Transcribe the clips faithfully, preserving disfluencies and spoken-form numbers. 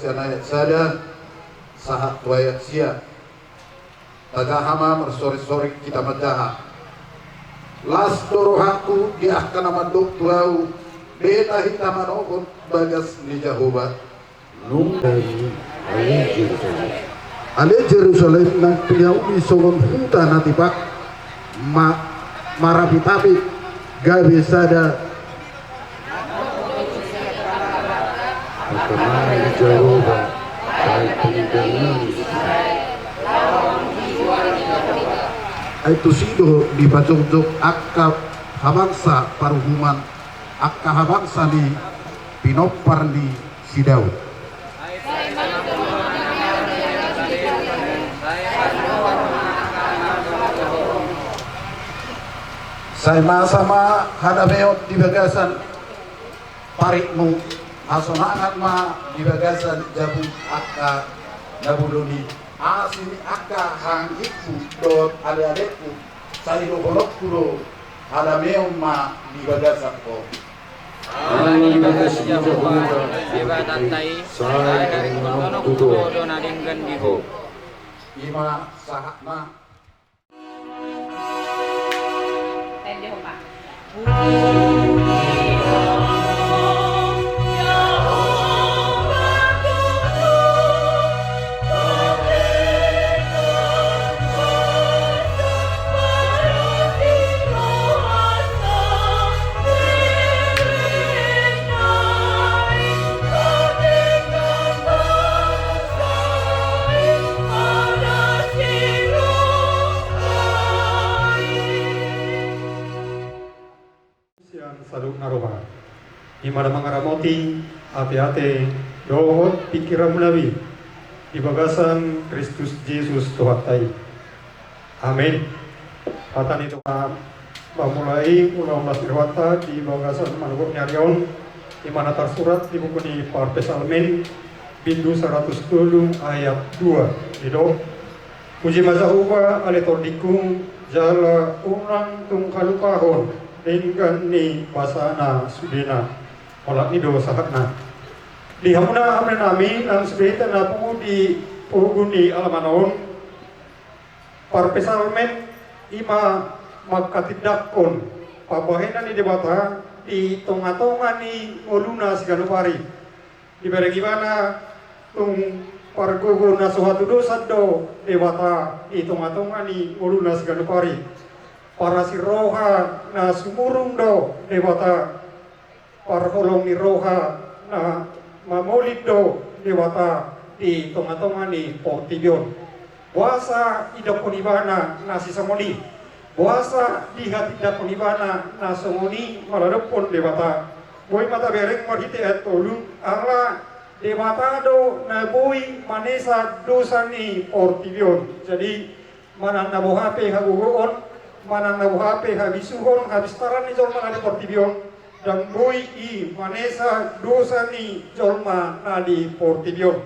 Sian ayat sada sahat tu ayat sia. Tajaha ma marsoring-soring hita manjaha. Las do rohangku di angka na mandok tu ahu, beta hita manogot bagas ni Jahowa. Nunga i, ale Jerusalem. Ale Jerusalem, nang pinauli songon huta na tipak, ma-, marapit-apit, gabe sada. Angka na di Jahowa, sai pangidoan ni. Ai tusi do dipajongjong angka habangsa paruhuman, angka habangsa ni pinompar ni si Daud. Sai masa ma hadameon di bagasan paritmu, hasonangan ma di bagasan jabu angka na bolon i, asi ni angka hahanggingku dohot alealengku, sai dohononku do, hadameon ma di bagasan ho. Ala di bagas ni Jahowa Debatanta i, sai dohononku do na denggan di ho. I ma sahatna. Sian saluhut na roha. I ma na mangaramoti ateate dohot pingkiranmuna be di bagasan Kristus Jesus Tuhanta i. Amen. Hata ni Tuhan. Mamulai ulaon las ni rohanta di bagasan manogot ni ari on, i ma na tarsurat di buku ni Parpsalmen, bindu saratus tolu ayat dua, didok: Puji ma Jahowa ale tondingku, jala unang tung halupahon denggan ni basana sudena. Olat ni do sahatna. Di hamuna hamunami nang sude hita na pungu di pogu ni alaman on, Parpsalmen i ma manghatindanghon pambahenan ni Debata di tongatonga ni ngoluna siganup ari. Dibereng ibana tung pargogo na so hatudosan do Debata di tongatonga ni ngoluna siganup ari. Parasi roha na sumurung do Debata. Parholong ni roha na mamolin do Debata di tongatonga ni portibi on. Boasa didokkon ibana na sisongon i? Boasa dihatindanghon ibana na songon i maradophon Debata? Boi ma tabereng marhite ayat tolu, ala Debata do na boi manesa dosa ni portibi on. Jadi, manang na boha pe hagogoon, manang na boha pe habisuhon, habistaran ni jolma na di portibi on, ndang boi i manesa dosa ni jolma na di portibi on.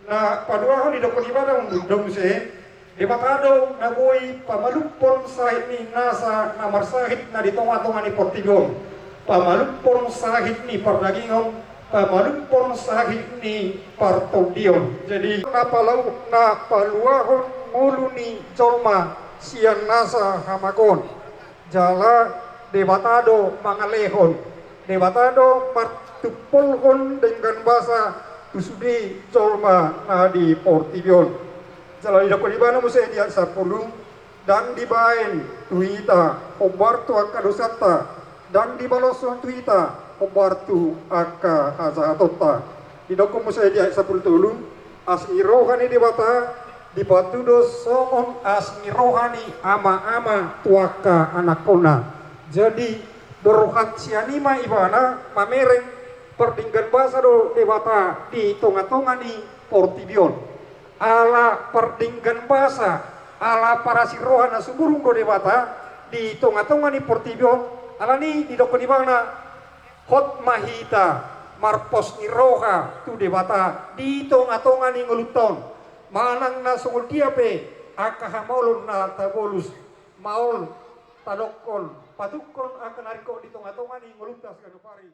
Na paduahon didokkon ibana do muse, Debata do na boi pamalumhon sahit ni nasa na marsahit na di tongatonga ni portibi on, pamalumhon sahit ni pardagingon, pamalumhon sahit ni partondion. Jadi, na palau-, na paluahon ngolu ni jolma sian nasa hamagoon. Jala Debata do mangalehon, Debata do martumpolhon denggan basa tu sude jolma na di portibi on. Jala didokkon ibana muse di ayat sampulu, ndang dibaen tu hita hombar tu angka dosanta, ndang dibaloshon tu hita hombar tu angka hajahatonta. Didokkon muse di ayat sampulu tolu, asi ni roha ni Debata dipatudos songon asi ni roha ni amaama tu angka anakkonna. Jadi, borhat sian i ma ibana mamereng, pardenggan basa do Debata di tongatonga ni portibi on. Ala pardenggan basa, ala parasi roha na sumurung do Debata di tongatonga ni portibi on, alani i didokkon ibana, hot ma hita marpos ni roha tu Debata di tongatonga ni ngolunta on. Manang na songon dia pe angka hamaolon na tabolus, maol tadokkon, patungkon angka na ringkot di tongatonga ni ngolunta siganup ari.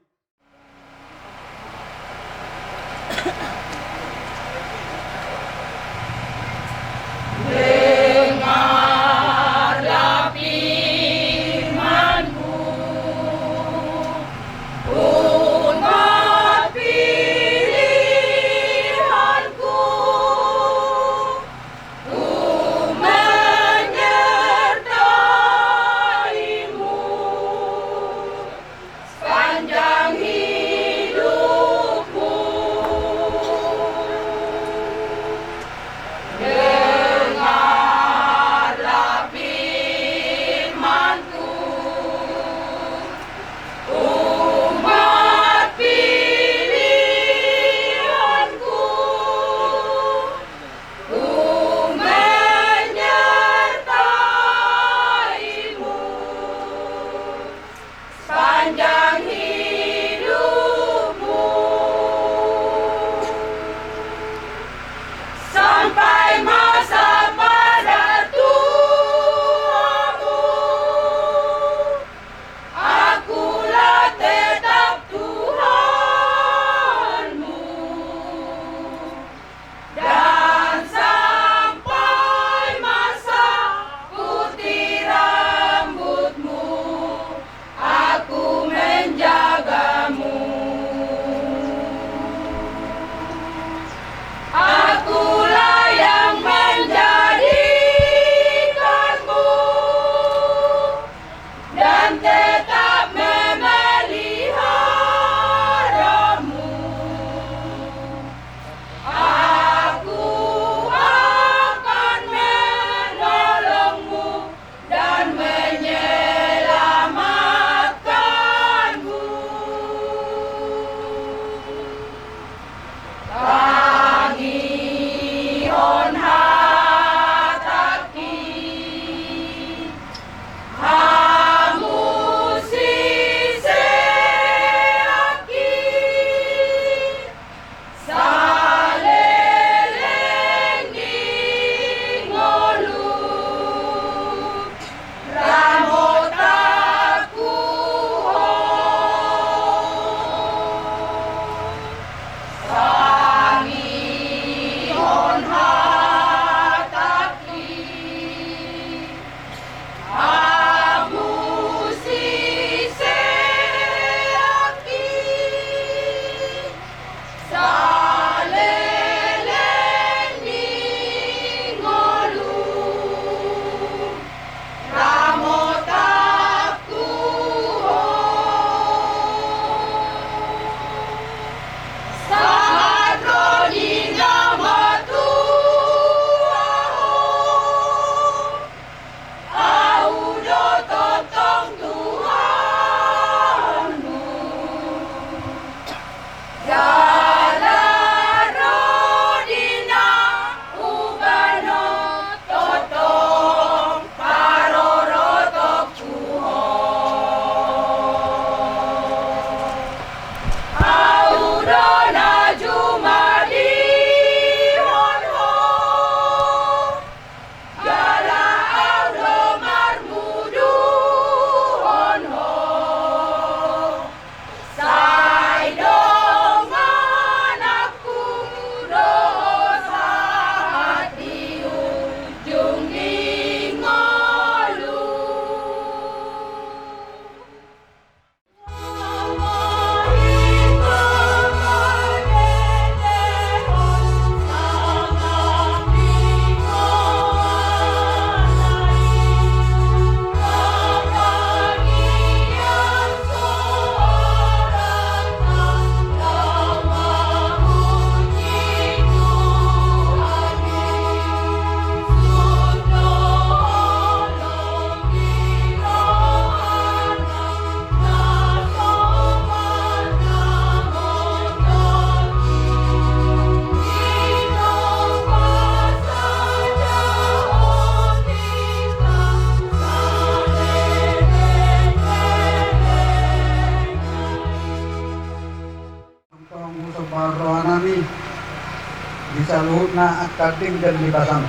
Saluhutna angka denggan ni basaM.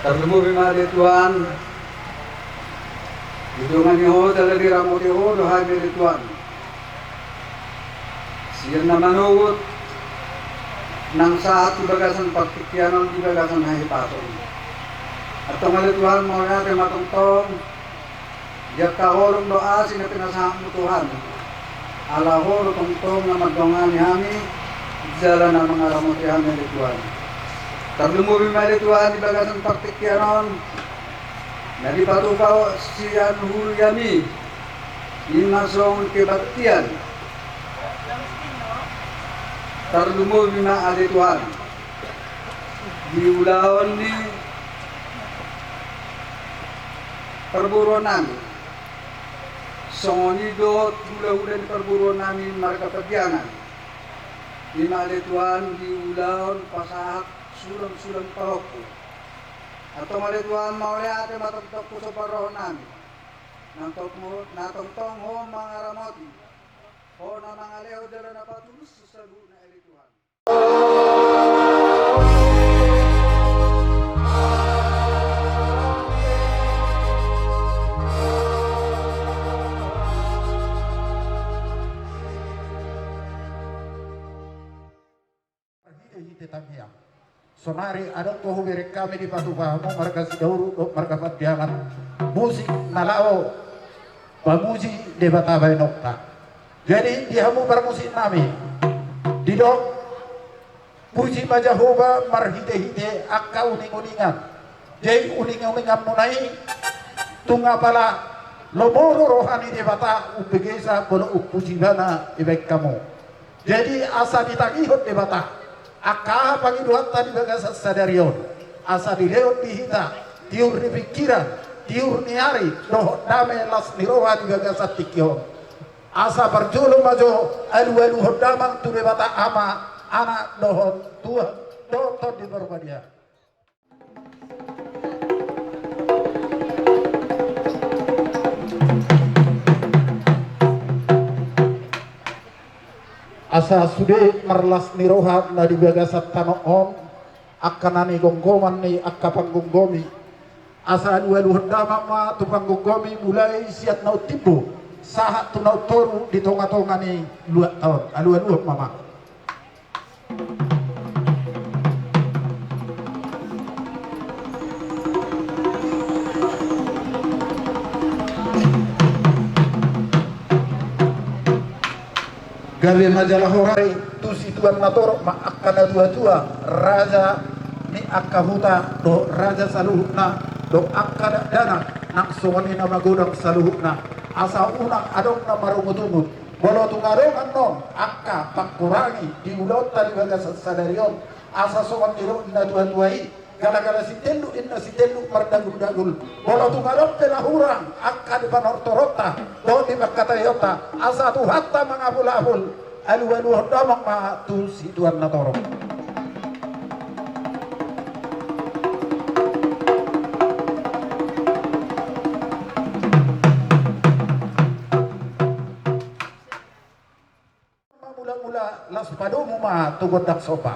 Tarlumobi ma ale Tuhan, didongani Ho jala diramoti Ho do hami ale Tuhan. Sian na manogot nang sahat di bagasan partingkian on di bagasan hahipason. Antong ale Tuhan, mauliate ma tongtong. Di angka holong dohot asi na pinasahatMu tu hami. Ala Ho do tongtong na mandongani hami jala na mangaramoti hami ale Tuhan. Tarlumobi ma ale Tuhan di bagasan partingkian on na dipatupa Ho sian huria-Mi, i ma songon kebaktian. Tarlumobi ma ale Tuhan di ulaon ni parboruon nami, songon i dohot hulahula ni parboruon nami marga Pandiangan, i ma ale Tuhan di ulaon pasahat sulangsulang pahompu. Antong ale Tuhan, mauliate ma tongtong tu so parrohahon nami, na tongtong Ho mangaramoti, Ho na mangalehon jala na patulus saluhutna ale Tuhan. Marhitehite tangiang. Saonari adong do hubereng hami dipatupa hamu marga Sidauru dohot marga Pandiangan musik na laho pamuji Debata bahenonta. Jadi di hamu parmusik nami, didok: Puji ma Jahowa marhitehite angka uninguningan. Jadi uninguninganmuna i tung apala lomo do roha ni Debata umbegesa molo umpuji Ibana dibahen hamu. Jadi asa ditangihon Debata angka aha pangidoanta di bagasan sadari on, asa dilehon di hita tiur ni pingkiran, tiur ni ari dohot dame las ni roha di bagasan tingki on. Asa parjolo ma jo alualuhon damang tu Debata Ama, Anak dohot Tuhan, dohot Tondi Porbadia. Asa sude marlas ni roha na di bagasan tano on, angka na nigomgoman ni angka panggomgomi. Asa alualuhon damang ma tu panggomgomi mulai sian na umtimbo sahat tu na umtoru di tongatonga ni luatta on. Alualuhon ma ma. Gabe ma jala horas tu situan na torop ma angka natuatua, raja ni angka huta dohot raja saluhutna dohot angka dakdanak nang songon i na magodang saluhutna. Asa unang adong na marungutungut. Molo tung adong annon angka pangkurangi di ulaonta di bagasan sadari on, asa songon nidok ni natuatua i, galagala sitelluk inna sitelluk mardagulgul. Molo tung adong pe na hurang angka di panortoronta dohot di pangkataionta, asa Tuhanta mangapulapul. Alualuhon damang ma tu situan na torop. Mulamula laos padomu ma tu gondang somba.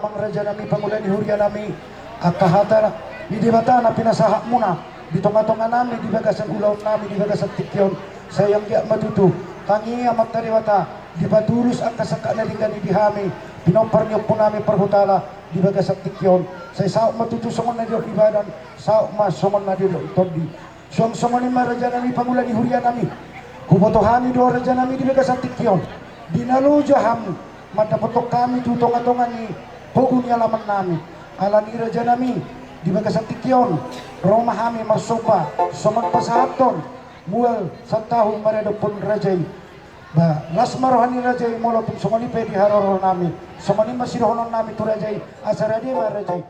Amang raja nami, pangula ni huria nami, angka hata ni Debata na pinasahat muna di tonga-tonga nami di bagasan ulaon nami di bagasan tingki on, sai anggiat ma tutu tangiang ma Amanta Debata dipatulus angka sangkap na denggan i di hami, pinompar ni ompu nami parhutala di bagasan tingki on, sai saut ma tutu songon na nidok ni badan, saut ma songon na nidok ni tondi. Suang songon i ma raja nami, pangula ni huria nami, huboto hami do raja nami di bagasan tingki on, di na loja hami mandapothon hami tu tonga-tonga ni pogu ni alaman nami. Alani i raja nami, di bagasan tingki on ro ma hami marsomba songon pasahathon mual santahu maradophon raja i. Ba las ma roha ni raja i molo tung songon i pe di haroro nami. Songon i ma sidohonon nami tu raja i, asa rade ma raja i.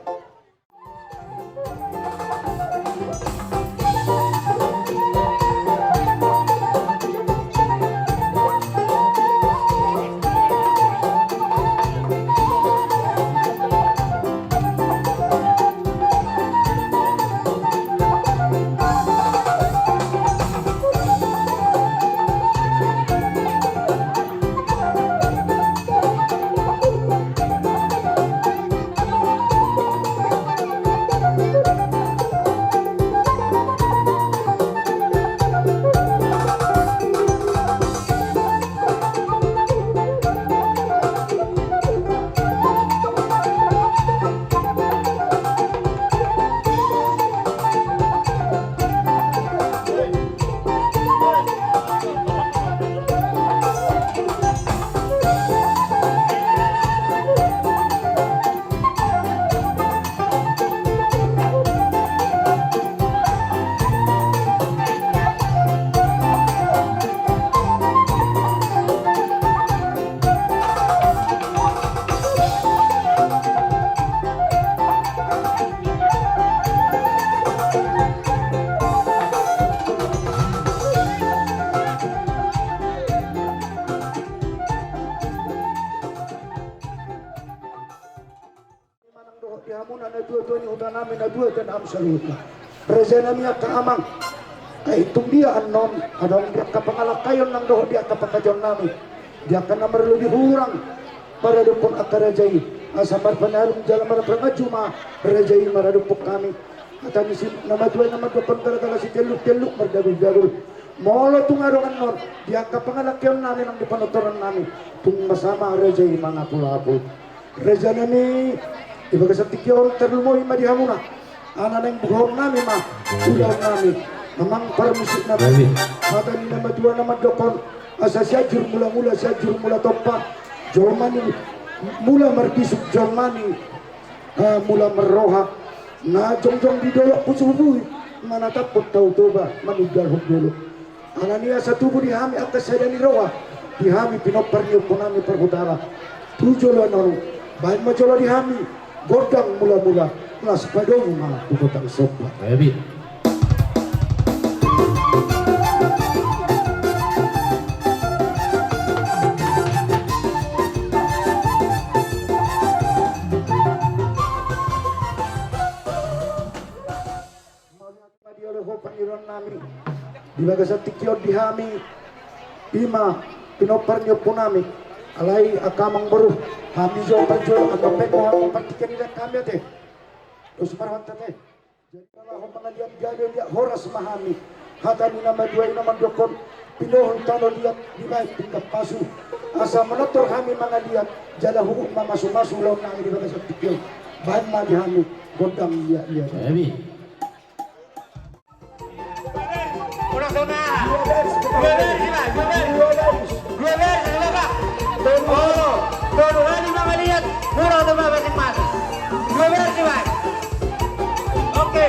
Manang dohot di hamuna na dua-dua ni huta nami, na dua-dua nami saluhutna. Raja nami angka amang, ai tung dia annon adong di angka pangalangkaion nang dohot di angka pangkataion nami, di angka na marlobi hurang maradophon angka raja i, asa marpanalung jala marpanganju ma raja i maradophon hami. Hata ni si na matua i na mandokkon, gala-gala sitelluk-telluk mardagul-dagul. Molo tung adong annon di angka pangalangkaion nami nang di panortoran nami, tung masa ma raja i mangapul-apul. Raja nami, di bagasan tingki on tarlumobi ma di hamuna, ala naeng buhahon nami ma ulaon nami, amang parmusik nami. Hata ni na matua na mandokkon, asa Sianjur Mula-mula, Sianjur Mula Tompa, jolma ni mula marbisuk, jolma ni, eh, mula marroha, na jongjong di dolok pusuhu bui, manataphon Tao Toba, manundalhon dolok. Alani i asa tubu di hami angka sada ni roha di hami pinompar ni ompu nami parhutala tu joloan on. Baen ma jolo di hami gondang mula-mula, laos padomu ma tu gondang somba. Mauliate ma di ale ho pangidoan nami di bagasan tingki on di hami, i ma pinompar ni ompu nami. Alai angka amang boru, hami jo parjolo, angka pengko hami partingkian i, dang hami ate. Dos ma rohanta ate. Jadi laho mangaliat gabe liat horas ma hami. Hata ni na matua i na mandokkon, pinohul tano liat dibahen pinggan pasu. Asa manortor hami mangaliat jala huhut mamasu-masu ulaon nami di bagasan tingki on. Baen ma di hami gondang liat-liat. Ulang tahun, ah. Dua baris, Bang. Dua baris, Bang. Dua baris. Dua baris, Bang. Tolu. Oh, tolu kali mangaliat, murah tu Bapak Simas. Dua baris, Bang. Oke.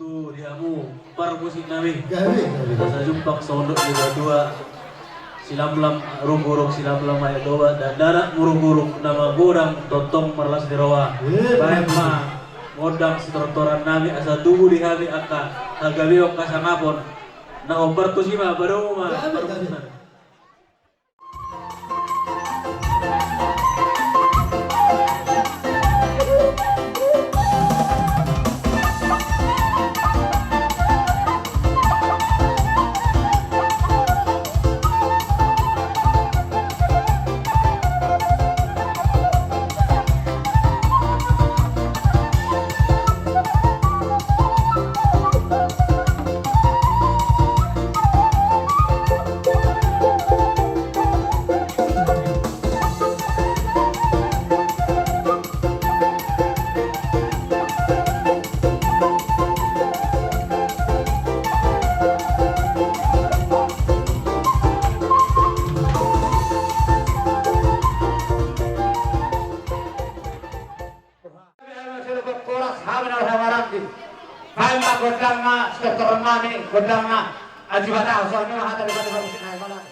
Tu di hamu parmusik nami. Gabe, gabe. Asa jumpang sondok ni batua. Silamlam rungurung, silamlam aek loba, dakdanak murungurung, na magodang tongtong marlas ni roha. Iya, baen ma gondang sitortoran nami, asa tubu di hami angka hagabeon hasangapon. Na hombar tusi ma, padomu ma. Gabe, gabe. Parmusik nami. Baen ma gondangna, sitortoran nami, gondangna, aji batahon, songon i ma hata di bani parmusik nai.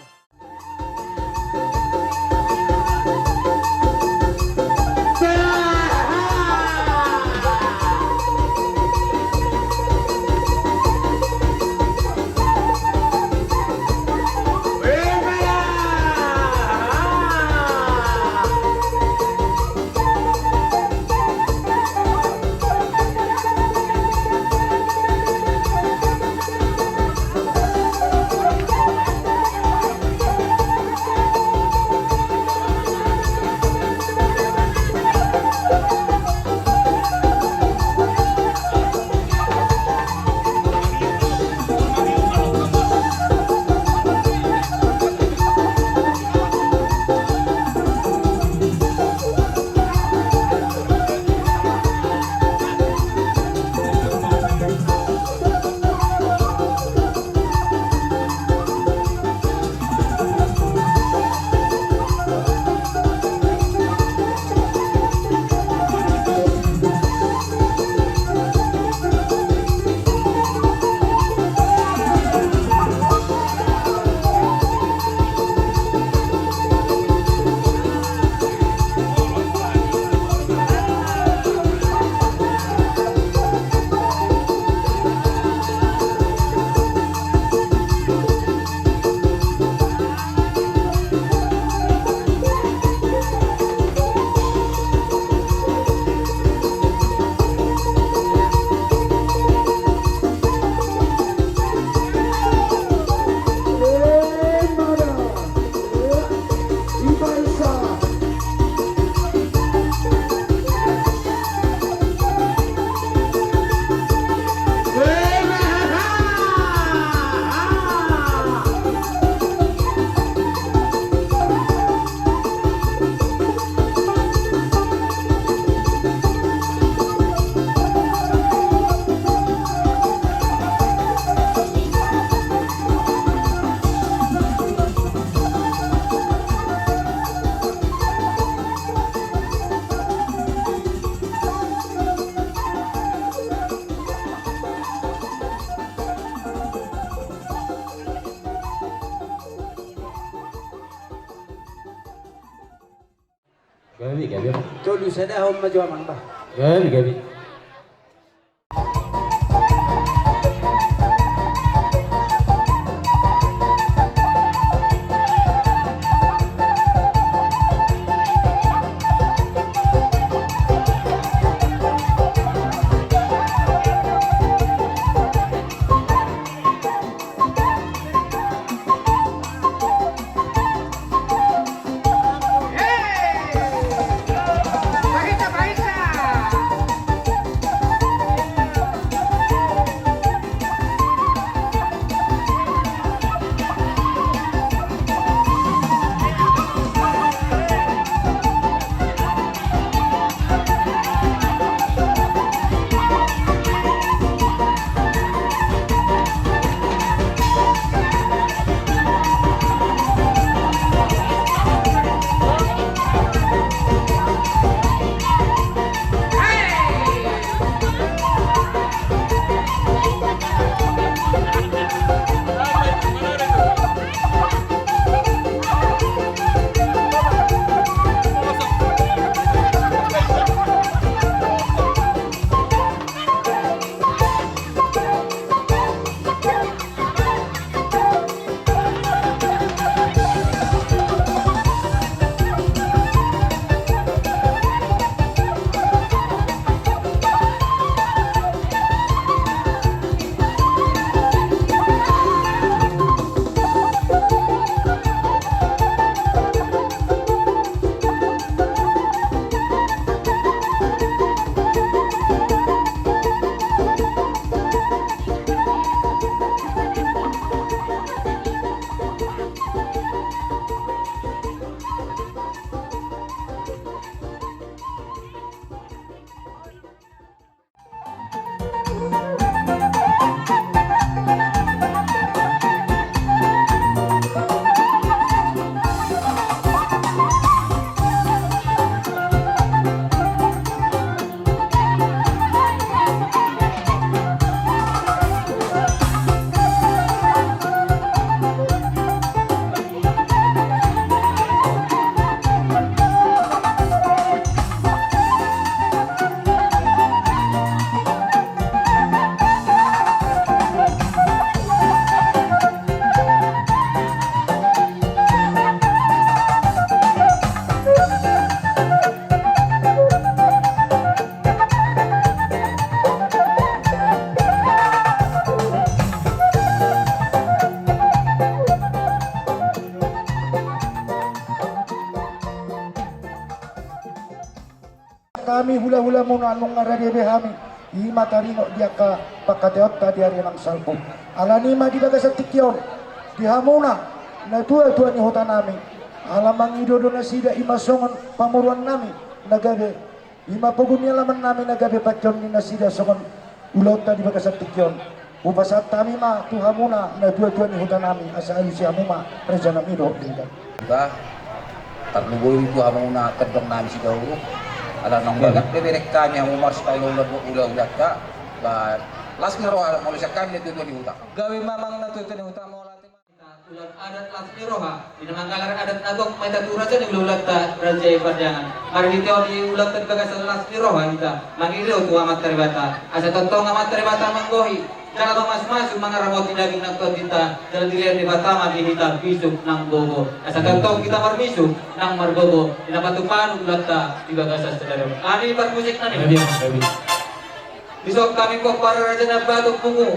Gabe, gabe. Tolu sada, on ma jo amang bah. Gabe, gabe. Hami hulahulamuna nunga rade be hami, i ma taringot di angka pangkataionta di ari naung salpu. Alani i ma di bagasan tingki on, di hamuna natuatua ni hutanami, ala mangido do nasida i ma songon pamoruonnami na gabe, i ma pogu ni alamannami na gabe panjouon ni nasida songon ulaonta di bagasan tingki on. Hupasahat hami ma tu hamuna natuatua ni hutanami, asa alusi hamu ma rajanami dohot denggan. Bah, tarlumobi tu hamuna tondongnami sidaoru. Ala naung bagak be bereng hami hamu marsipaolooloan dohot ulaulanta. Bah, las ni roha molo sian hami natuatua ni huta. Gabe ma amang natuatua ni huta, mauliate ma. Ulaon adat las ni roha, di na manggalar adat na gok ma hita tu raja ni hulaulanta, Raja i Parhasiangan. Marhite on di ulaonta di bagasan las ni roha hita mangido tu Amanta Debata, asa tongtong Amanta Debata manggohi jala mamasumasu, mangaramoti daging nang tondinta, jala dilehon Debata ma di hita bisuk nang gogo, asa tongtong hita marbisuk nang margogo di na patupahon ulaonta di bagasan sadari on. Alani i parmusik nami. Dison hami pomparan Raja Ambaton Pungu,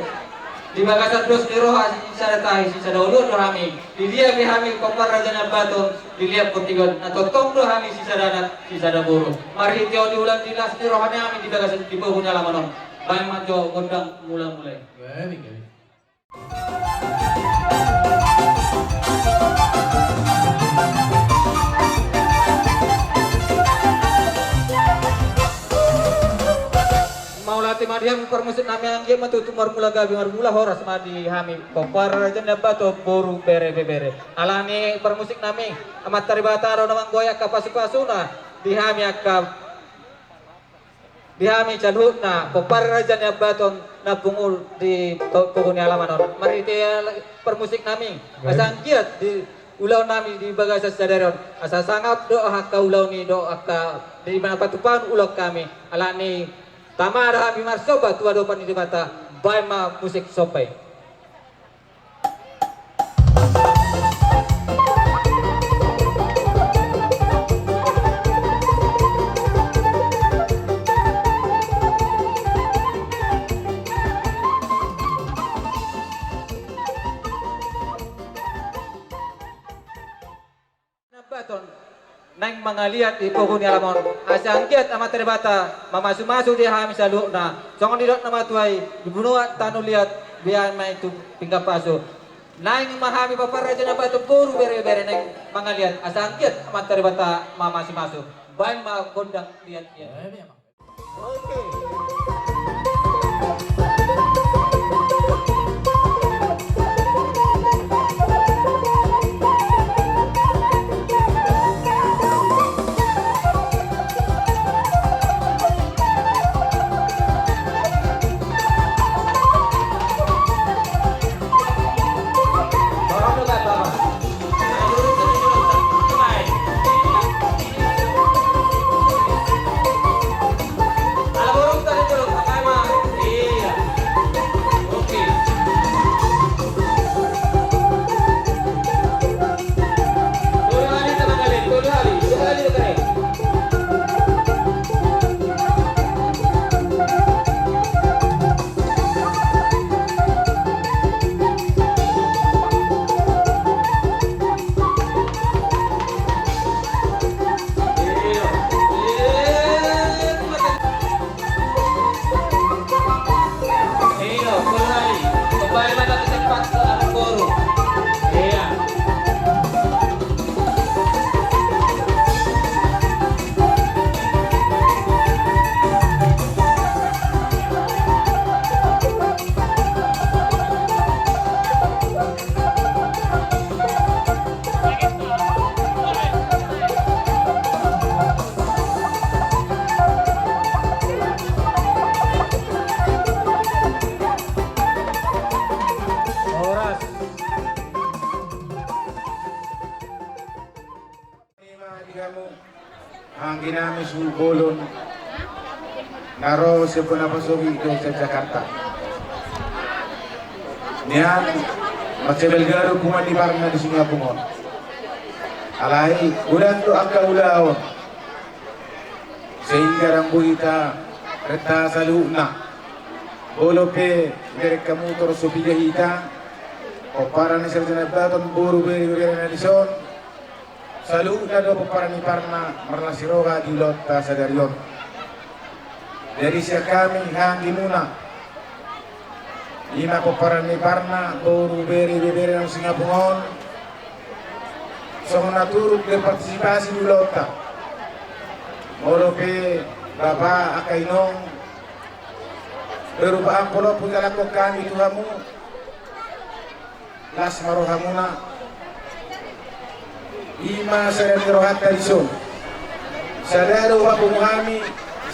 di bagasan dos ni roha, sisada tahi sisada oloan do hami. Di dia pe hami pomparan Raja Ambaton, di dia pe portibi on, na tongtong do hami sisada anak sisada boru. Marhite on di ulaon di las ni roha nami di bagasan di pogu ni alaman on. Baen ma jo gondang mulamula i. Mauliate ma di hami parmusik nami, anggiat ma tutu marmula gabe marmula horas ma di hami pomparan Raja Ambaton boru bere ibebere. Alani i parmusik nami, Amanta Debata do na manggohi angka pasupasuna di hami angka di hami saluhutna pomparan Raja Ambaton na pungu di to-, pogu ni alaman on. Marhite parmusik nami, asa anggiat di ulaon nami di bagasan sadari on, asa sangap do angka ulaon i do angka di na patupahon ulaon hami. Alani i tama do hami marsomba tu adopan ni Debata. Baen ma musik somba i. Ambaton naeng mangaliat di pogu ni alaman on, asa anggiat Amanta Debata mamasumasu di hami saluhutna. Songon nidok ni natuatua i, di banua tano liat, biar ma i tu pinggan pasu. Naeng ma hami pomparan Raja Ambaton boru bere ibebere naeng mangaliat, asa anggiat Amanta Debata mamasumasu. Baen ma gondang liat-liat. Horas. Ima di hamu anggi nami suhut bolon na ro sian bona pasohi dohot sian Jakarta. Nian mansai balga do punguan ni parna di Singapura on. Alai godang do angka ulaon sehingga ndang boi hita renta saluhutna. Molo pe dibereng hamu torus so piga hita pomparan ni si Raja Ambaton boru bere ibebere na dison. Saluhutna do pomparan ni parna marlas ni roha di ulaonta sadari on. Jadi sian hami hahaanggimuna, i ma pomparan ni parna, boru, bere, ibebere na singapung on, songon na turut berpartisipasi di ulaonta. Molo pe bapa, angka inong, berupa amplop hujalakhon hami tu hamu, las ma rohamuna. I ma sada ni rohanta dison. Sada do hupapungu hami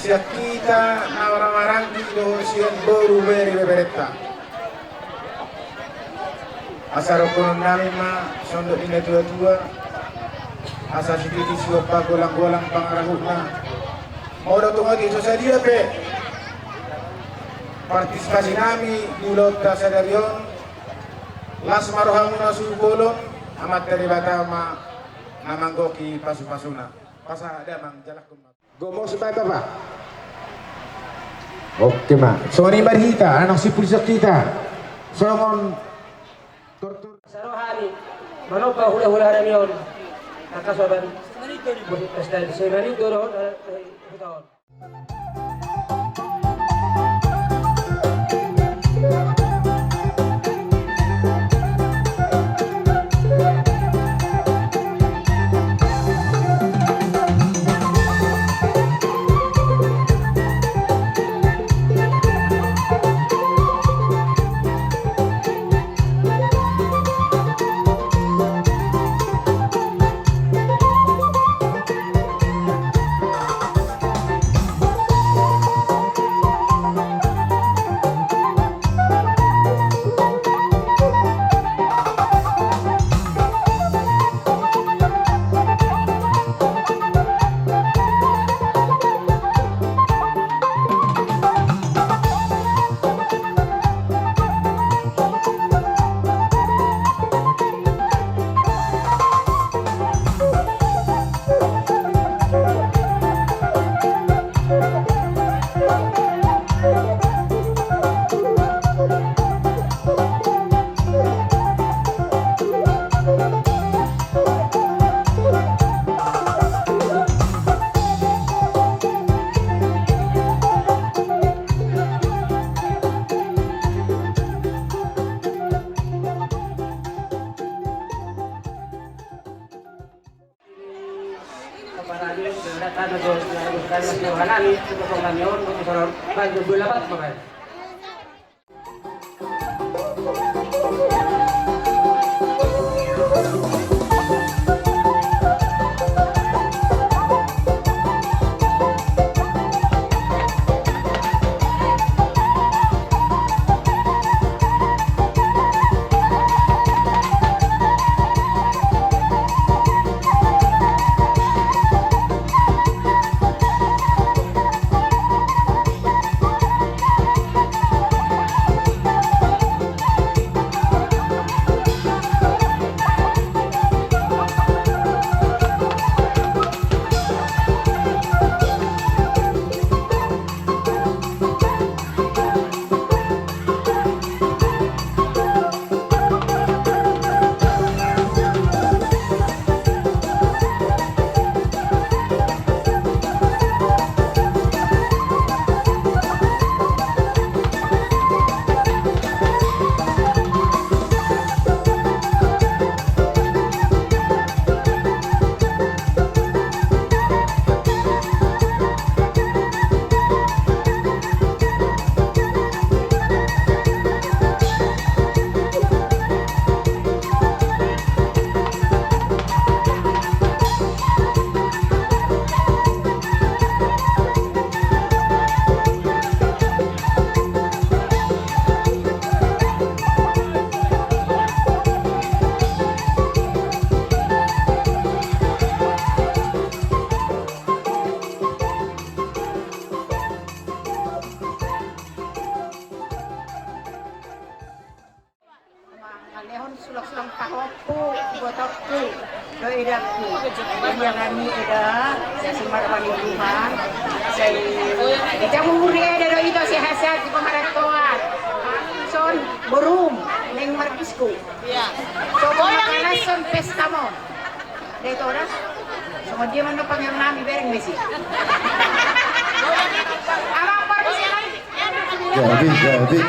sian hita na marhahamaranggi dohot sian boru, bere, ibeberenta. Asa dohonon nami ma songon dok ni na tuatua, asa sititi suan pagolanggolang pangarahutna. Molo tung otik so sadia pe partisipasi nami di ulaonta sadari on, las ma rohamuna suhut bolon, Amanta Debata ma na manggohi pasupasuna. Pasahat damang, jalakhon ma. Gomos bata, Pak. Oke ma. Songon i ma di hita, anak simpul sian hita. Songon tortor. Saroha ni manomba hulahula nami on. Angka soban. Semanit do di bosi pesta, semanit do dohot, eh, huta on. Mangalehon sulangsulang pahompu, ibotongku dohot edangku. Ia nami eda, sai marhata ni Tuhan, sai ita umur ni eda do ito sehat-sehat di pamarantoan. Son borum naeng markisku. Songon na panason pestamon. Dai toras. Songon dia ma na pamer nami, bereng ma i. Amang Jadi, jadi.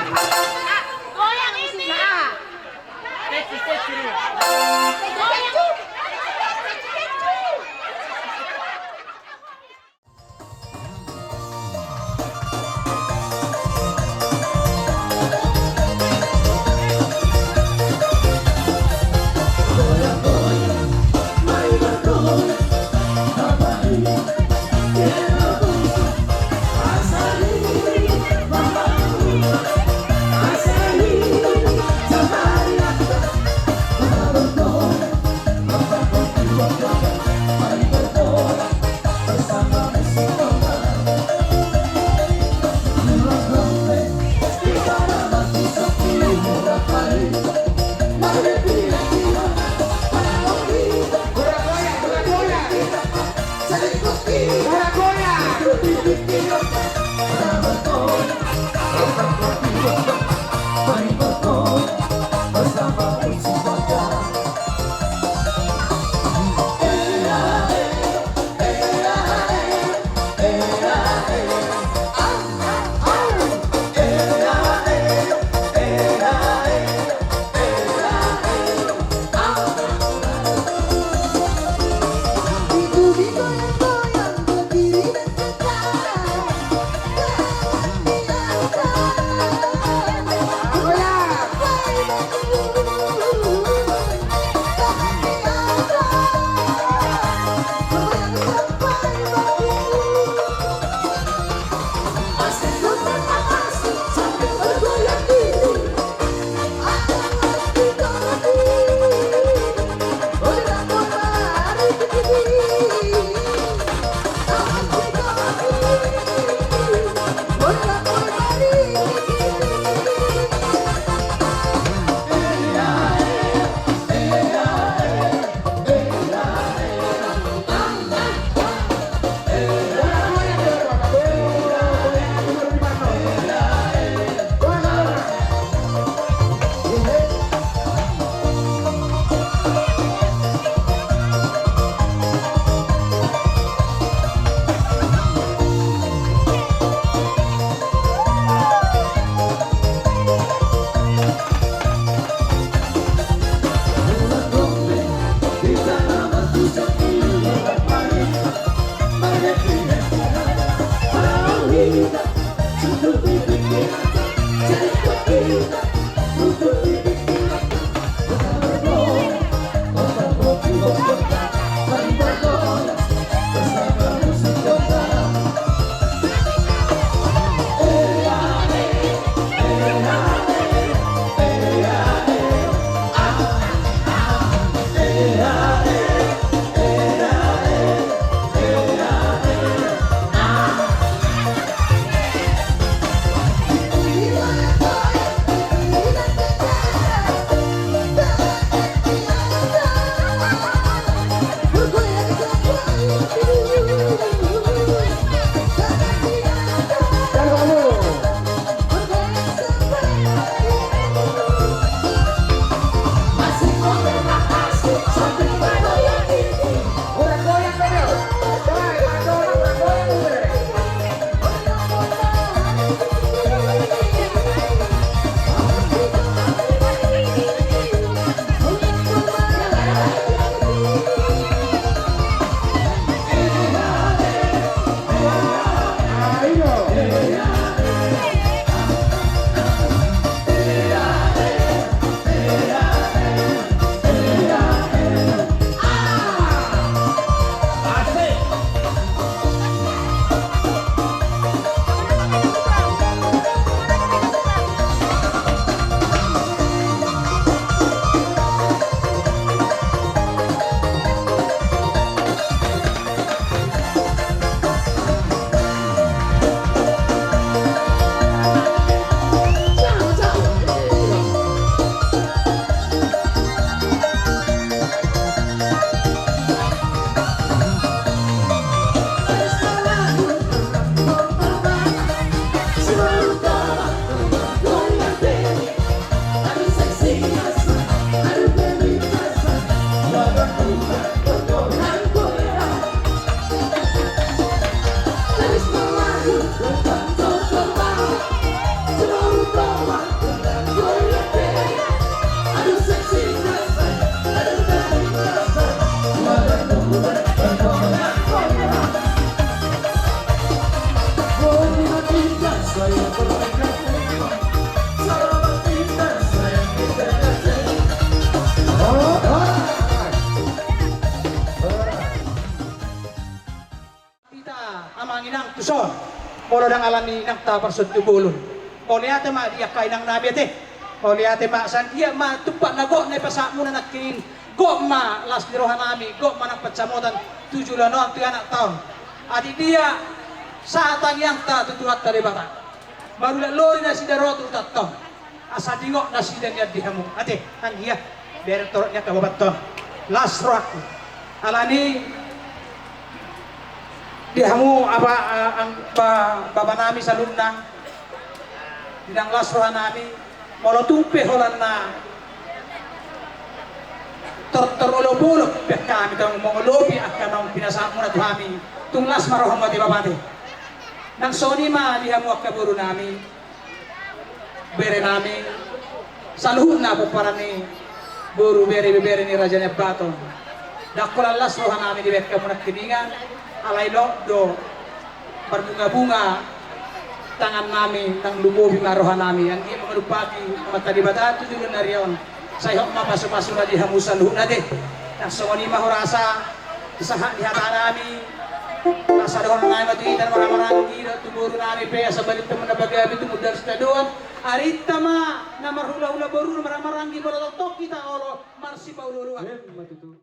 Molo ndang ala ni inanta parsontu bolon. Mauliate ma di angka inang nami ate. Mauliate ma, sai anggiat ma tumpak na gok na ipasahat muna nangkin. Gok ma las ni roha nami, gok ma nang pansamotan tu joloan on, tu anak ta on. Atik dia sahat tangiangta tu Tuhanta Debata. Marulak lori nasida ro tu hutanta on. Asa dingok nasida nian di hamu. Ate, anggia, bere torop ni angka bapanta on. Las rohangku. Alani di hamu apa, a-, ang-, ba-, bapa nami saluhutna. Di ndang las roha nami. Molo tung pe holan na tortor olopolop pe hami, tong mangolopi angka naung pinasahat muna tu hami. Tung las ma rohamu ate bapa ate. Nang songon i ma di hamu angka boru nami. Bere nami, saluhutna pomparan ni boru, bere, ibebere ni Raja Nai Ambaton. Ndang holan las roha nami dibahen hamu nangkiningan, alai lot do marbungabunga tangan nami, nang lumobi ma roha nami, anggiat mangalumpati Amanta Debata tu joloan ni ari on. Sai hot ma pasupasuna di hamu saluhutna ate. Nang songon i ma hurasa, sahat ni hata nami. Asa dohonon nami ma tu hita na marhahamaranggi dohot tu boru nami pe, asa balintang ma na pagabe tumundalhon sitadoan. Arinta ma na marhulahula boru na marhahamaranggi, molo tongtong hita olo marsipaolooloan. Emma tutu.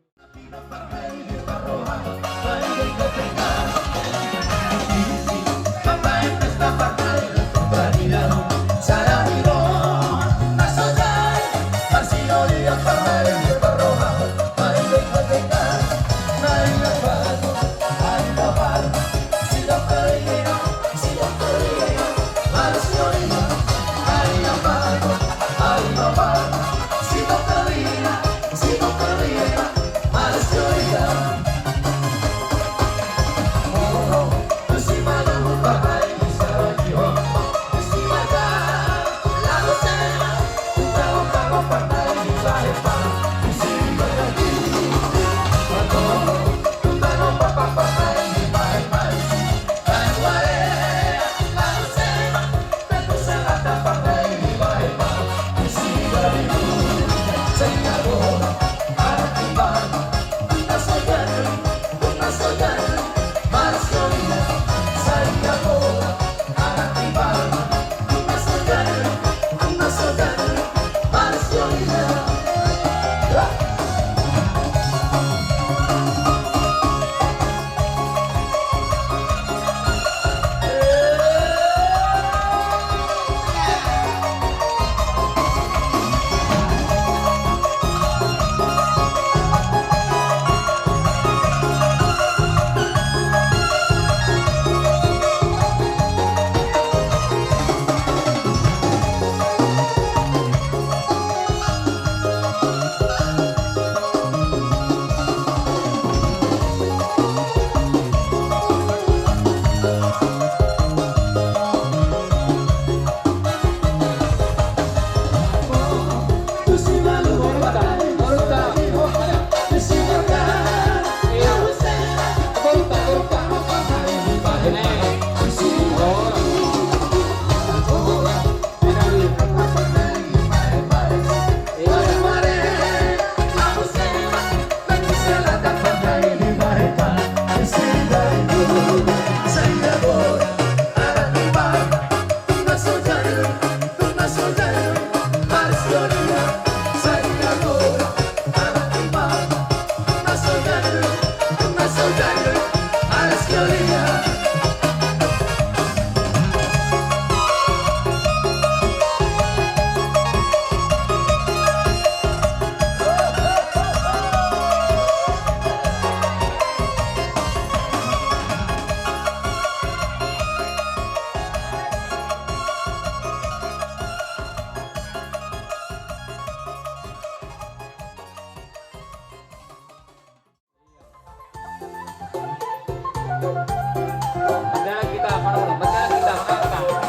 Berjalan kita, Pak Nur. Berjalan kita, Pak Nur.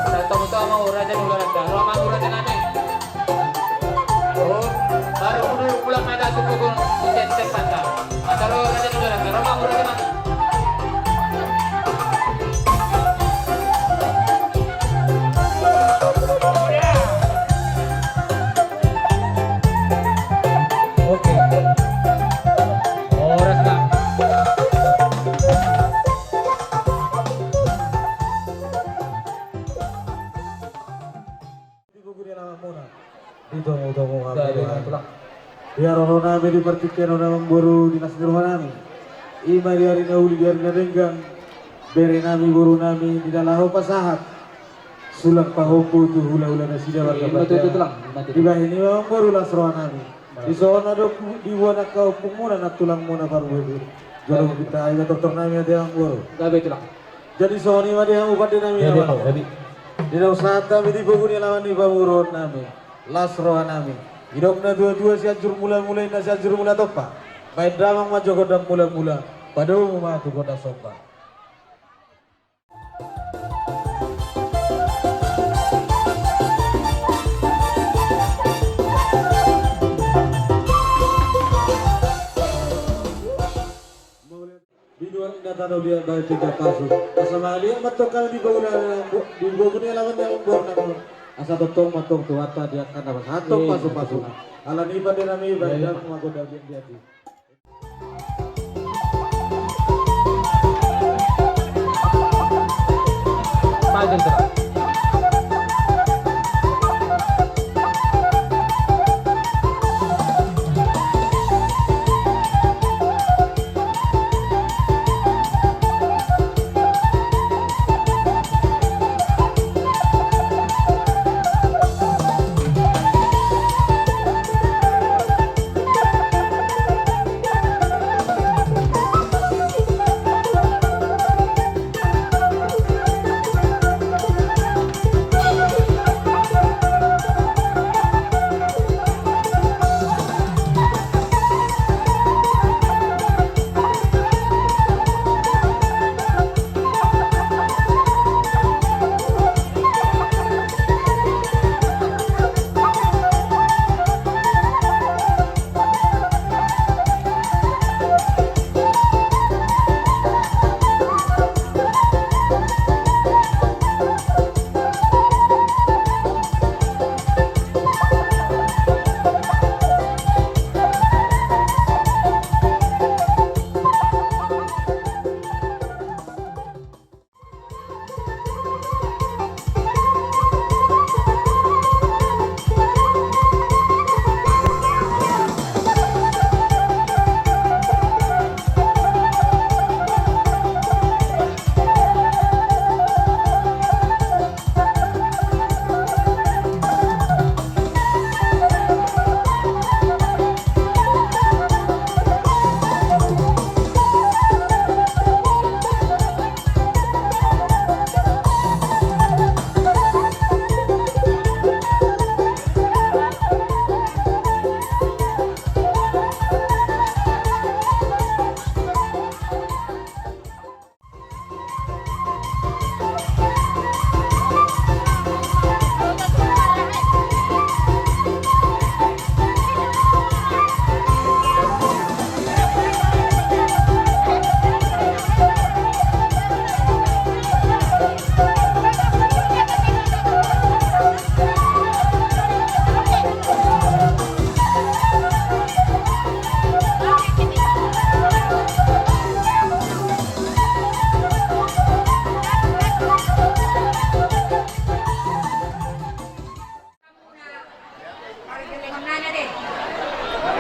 Kita temu-temu, Raja Nularan. Romangu, Raja Nami. Oh, baru dulu pulang ada tu pukul tiga tempat, Pak. Atau Raja Nularan, romangu, Raja Nami. Oke. Horas, Pak. Di haroronami di partingkian on, amangboru, di las ni rohanami, i ma di ari na uli, di ari na denggan, berenami, borunami, di na laho pasahat sulang pahompu tu hulahula nasida marga Pandean. Dibahen i ma, amangboru, las rohanami. Dison adong diboan angka ompungmuna nang tulangmuna parbuebue. Jolo hupinta, i ma tortornami ate, amangboru. Jadi songon i ma di hamu pandenami. Di na sahat hami di pogu ni alaman ni pamoruonnami, las rohanami. Didok natuatua, Sianjur Mulamula, inna Sianjur Mula Tompa. Baen damang ma jo gondang mulamula, padomu ma tu gondang somba. Di dua inda tano dia bae tiga pasu. Asa mangaliat mantong hami di pogu ni alaman ni amangboru nami on. Asa tongtong mantong Tuhanta di angka na pasahathon pasupasuna. Alani i pandenami, baen damang ma gondang di hatiha.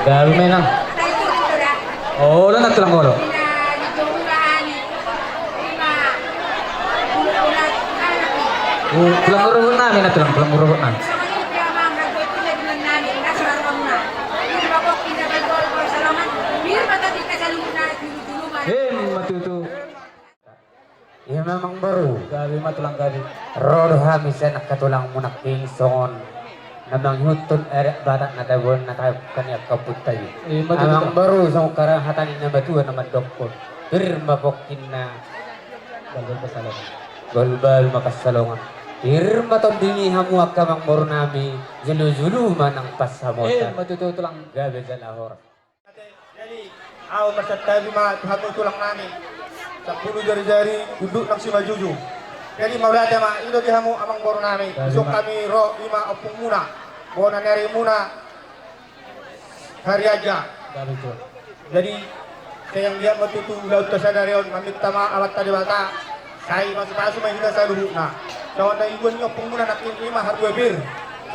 Gabe ma inang. Olo nang tulang, olo. Tulang rohot nami nang tulang, tulang rohot nami. Ima tutu. Ima tutu. Ima amangboru. Gabe ma tulang, gabe. Ro do hami sian angka tulangmu nangkin songon na mangihuthon adat Batak na taboan na tabuka ni angka ompunta i. Ima tutu. Amangboru, songon hata ni na matua na mandokkon: Pir ma pongkinna, balbal pansalongan. Balbal ma pansalongan. Pir ma tondingi hamu angka amangboru nami, jolojolo ma nang pansamotan. Ima tutu tulang. Gabe jala horas. Jadi, ahu marsantabi ma tu hamu tulang nami. Sampulu jari-jari, unduk nang simanjujung. Jadi, mauliate ma, i do di hamu amangboru nami. Dison hami ro, ima ompungmuna, bona ni arimuna Harianja. Jadi, sai anggiat ma tutu ulaonta sadari on, maminta ma Amanta Debata, sai pasupasu ma hita saluhutna. Songon na iboan ni ompungmuna nangkin, ima harbue pir.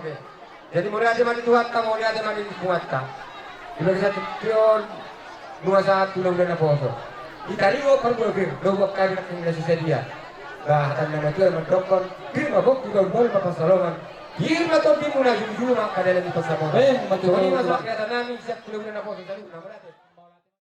oke. Jadi mauliate ma di Tuhanta, mauliate ma di lingkungan ta. Di bagasan tingki on, nunga sahat tu hulahula naposo. Di taringot parbue pir, dohot hami nangkin na so sadia. Ba hata ni na matua mandokkon, pir ma pongki, bahulbahul ma pansalongan. Pir ma tondi muna, julujulu ma angka dalan ni pansamotan. Eh, matua. Songon i ma sahat hata nami sian hulahula naposo saluhutna, mauliate.